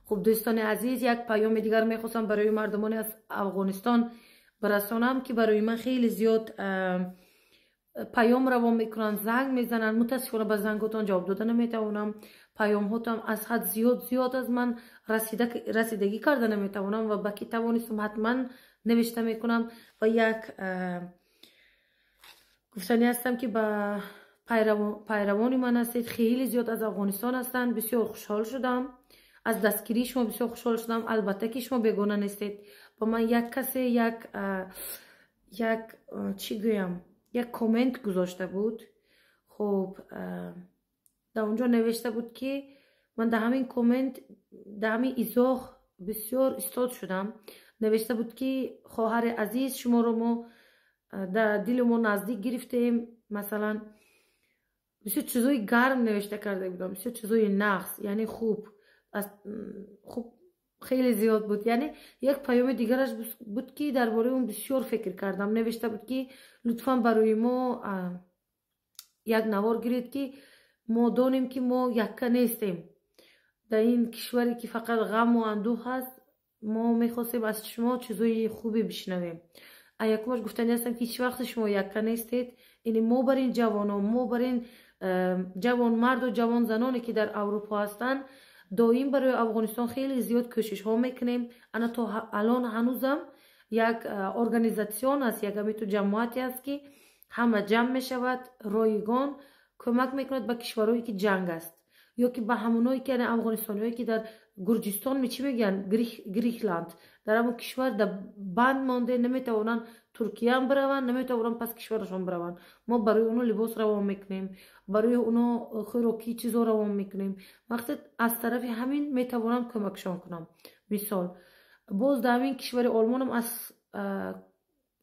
Хуб, дӯстони азиз, як паёми дигар мехостам барои мардумони аз Афғонистон барасонам, ки барои ман хеле зиёд паём равон мекунанд, занг мезананд. Мутаассифона, ба занготон ҷавоб дода наметавонам. Паёмҳотам аз ҳад зиёд зиёд аз ман расидагӣ карда наметавонам ва ба ки тавонистам, ҳатман навишта мекунам. Ва як гуфтанӣ ҳастам, ки ба пайравони ман ҳастед, хеле зиёд аз Афғонистон ҳастанд. Бисёр хушҳол шудам аз дастгирии шумо, бисёр хушҳол шудам. Албатта, ки шумо бегона нестед. Ба ман як касе як чӣ гӯям, як коммент гузошта буд. Хуб, дар онҷо навишта буд, ки ман дар ҳамин коммент, дар ҳамин изоҳ бисёр истод шудам. Навишта буд, ки хоҳари азиз, шуморо мо дар дили мо наздик гирифтем. Масалан, бисёр чизои гарм навишта карда будам, бисёр чизои нағз, яъне хуб, хеле зиёд буд. Яъне як паёми дигараш буд, ки дар бораи он бисёр фикр кардам. Навишта буд, ки лутфан барои мо як навор гиред, ки мо донем, ки мо якка нестем дар ин кишваре, ки фақат ғаму андӯҳ ҳаст. Мо мехостем аз шумо чизои хубе бишнавем. Якумаш, гуфтанӣ ҳастам, ки ҳеҷ вақте шумо якка нестед. Яъне мо бар ин ҷавонон, мо бар ин ҷавонмарду ҷавонзаноне, ки дар Аврупо ҳастанд, доим барои Афғонистон хеле зиёд кӯшишҳо мекунем. Ана то алон ҳанӯзам як Organisation аст, як ҳамиту ҷамоате аст, ки ҳама ҷамъ мешавад, ройгон кӯмак мекунад ба кишварҳое, ки ҷанг аст, ё ки ба ҳамоное, ки афғонистониҳое, ки дар Гурҷистон, чӣ мегӯянд, Griechenland, дар ҳамон кишвар дар банд монде, наметавонанд Туркияам бираванд, наметавонанд пас кишварашон бираванд. Мо барои оно либос равон мекунем, барои оно хӯрокӣ, чизо равон мекунем. Мақсад, аз тарафи ҳамин метавонам кӯмакшон кунам. Мисол, боз дар ҳамин кишвари Олмонам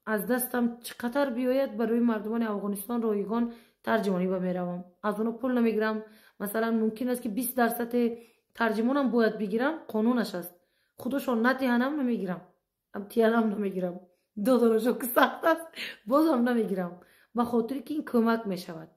аз дастам чӣ қадар биёяд, барои мардумони Афғонистон ройгон тарҷимонӣ ба меравам. Аз оно пул намегирам. Масалан, мумкин аст, ки 20 дарсади тарҷимонам бояд бигирам, қонунаш аст. Худошон натиҳанам, намегирам, тиянам намегирам, додарошон ки сахт аст, бозам намегирам, ба хотире ки ин кӯмак мешавад,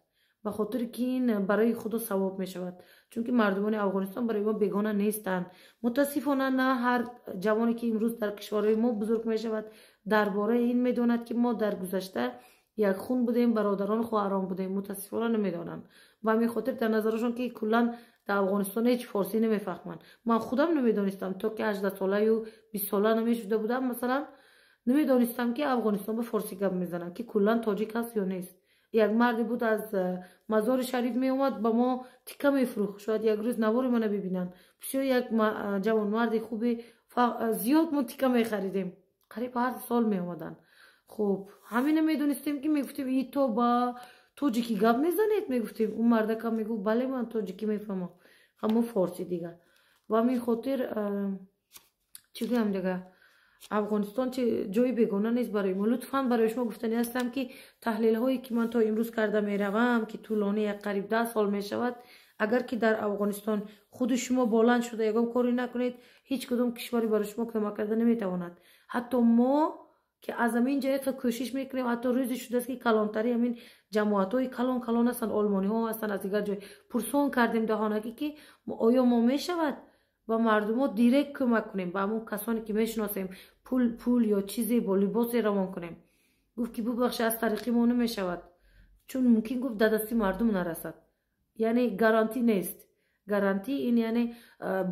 ба хотире ки ин барои Худо савоб мешавад, чунки мардумони Афғонистон барои мо бегона нестанд. Мутаассифона, на ҳар ҷавоне, ки имрӯз дар кишварҳои мо бузург мешавад, дар бораи ин медонад, ки мо дар гузашта як хун будем, бародарону хоҳарон будем. Мутаассифона, намедонанд. Ба ҳамин хотир дар назарашон, ки куллан дар Афғонистон ҳеҷ форсӣ намефаҳманд. Ман худам намедонистам, то ки 18-солаю 20-сола намешуда будам. Масалан, намедонистам, ки Афғонистон ба форсӣ гап мезананд, ки куллан тоҷик ҳаст ё нест. Як марде буд, аз Мазори Шариф меомад, ба мо тика мефурӯхт. Шояд як рӯз навори мана бибинанд. Бисёр як ҷавонмарди хуби, зиёд мо тика мехаридем, қариб ҳар сол меомаданд. Хуб, ҳамина медонистем, ки мегуфтем: «И то ба тоҷикӣ гап мезанед?» мегуфтем. Ӯ мардакам мегуфт: «Бале, ман тоҷикӣ мефаҳмам, ҳамо форсӣ дигар». Ба ҳамин хотир, чӣ гӯям дигар, Афғонистон чи ҷои бегона нест барои мо. Лутфан, барои шумо гуфтанӣ ҳастам, ки таҳлилҳое, ки ман то имрӯз карда меравам, ки тӯлонӣ як қариб 10 сол мешавад, агар ки дар Афғонистон худи шумо боланд шуда ягон коре накунед, ҳеҷ кудом кишваре барои шумо кӯмак карда наметавонад. Ҳатто мо, ки аз ҳамин ҷо яка кӯшиш мекунем, ҳатто рӯзе шудааст, ки калонтари ҳамин ҷамоатҳои калон калон ҳастанд, олмониҳо ҳастанд, аз дигар ҷой пурсон кардем даҳонакӣ, ки оё мо мешавад ба мардумо direkt кӯмак кунем, ба ҳамон касоне, ки мешиносем, пул ё чизе бо либосе равон кунем. Гуфт, ки бубахше, аз тариқи мо намешавад, чун мумкин, гуфт, дар дасти мардум нарасад. Яъне Garantie нест. Garantie ин яъне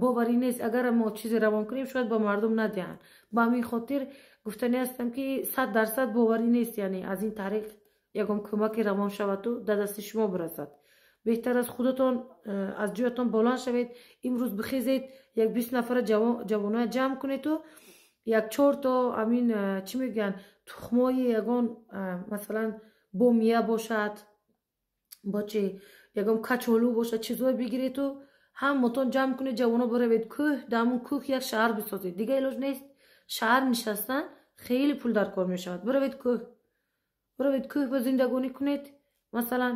боварӣ нест. Агар мо чизе равон кунем, шояд ба мардум надиҳанд. Ба ҳамин хотир гуфтанӣ ҳастам, ки 100% боварӣ нест, яъне аз ин тариқ ягон кӯмаке равон шаваду дар дасти шумо бирасад. Беҳтар аст худатон аз ҷоятон баланд шавед. Имрӯз бихезед, як 20 нафара ҷавоноя ҷамъ кунеду як чорто ҳамин, чӣ мегӯянд, тухмои ягон, масалан, бомия бошад, бо чи, ягон качолу бошад, чизое бигиреду ҳамотон ҷамъ кунед, ҷавоно, биравед кӯҳ, дар ҳамон кӯҳ як шаҳр бисозед. Дигар илоҷ нест. Шаҳр нишастан хеле пул дар кор мешавад. Биравед кӯҳ, биравед кӯҳ, ба зиндагонӣ кунед. Масалан,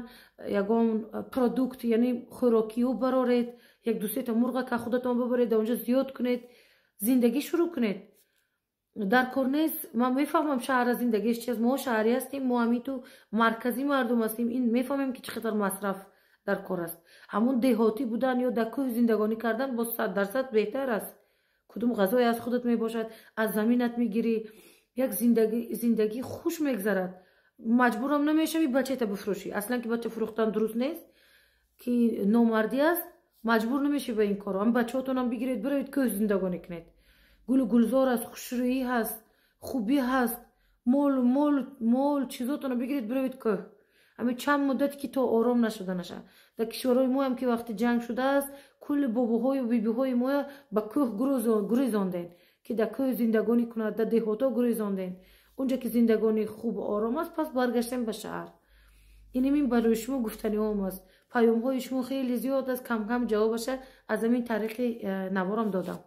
ягон Produkt, яъне хӯрокиҳо бароред, як дусета мурға ка худатон бибаред, дар онҷо зиёд кунед, зиндагӣ шурӯъ кунед. Дар кор нест. Ман мефаҳмам, шаҳра зиндагиш чи аст. Мо шаҳрӣ ҳастем, мо ҳамин ту марказӣ мардум ҳастем, ин мефаҳмем, ки чӣ қадар масраф дар кор аст. Ҳамон деҳотӣ будан ё дар кӯҳ зиндагонӣ кардан боз 100% беҳтар аст. Кудум ғазое аз худат мебошад, аз заминат мегирӣ, як зиндагӣ хуш мегзарад. Маҷбурам намешавӣ бачаята бифурӯшӣ. Аслан ки бача фурӯхтан дуруст нест, ки номардӣ аст. Маҷбур намешавӣ ба ин коро. Ам бачаҳотонам бигиред, биравед, кӯҳ зиндагонӣ кунед. Гулу гулзор аст, хушрӯӣ ҳаст, хубӣ ҳаст. Мол чизотонро бигиред, биравед кӯҳ. Ҳамин чанд муддате ки то ором нашуда наша. Дар кишварҳои моям ки вақти ҷанг шудааст, кулли бобоҳою бибиҳои моя ба кӯҳ гурезондем, ки дар кӯҳ зиндагонӣ кунад, дар деҳотҳо гурезондем. Унҷа ки зиндагонӣ хубу ором аст, пас баргаштем ба шаҳр. Инамин барои шумо гуфтаниҳом аст. Паёмҳои шумо хеле зиёд аст, камкам ҷавобаша аз ҳамин тариқи наворам додам.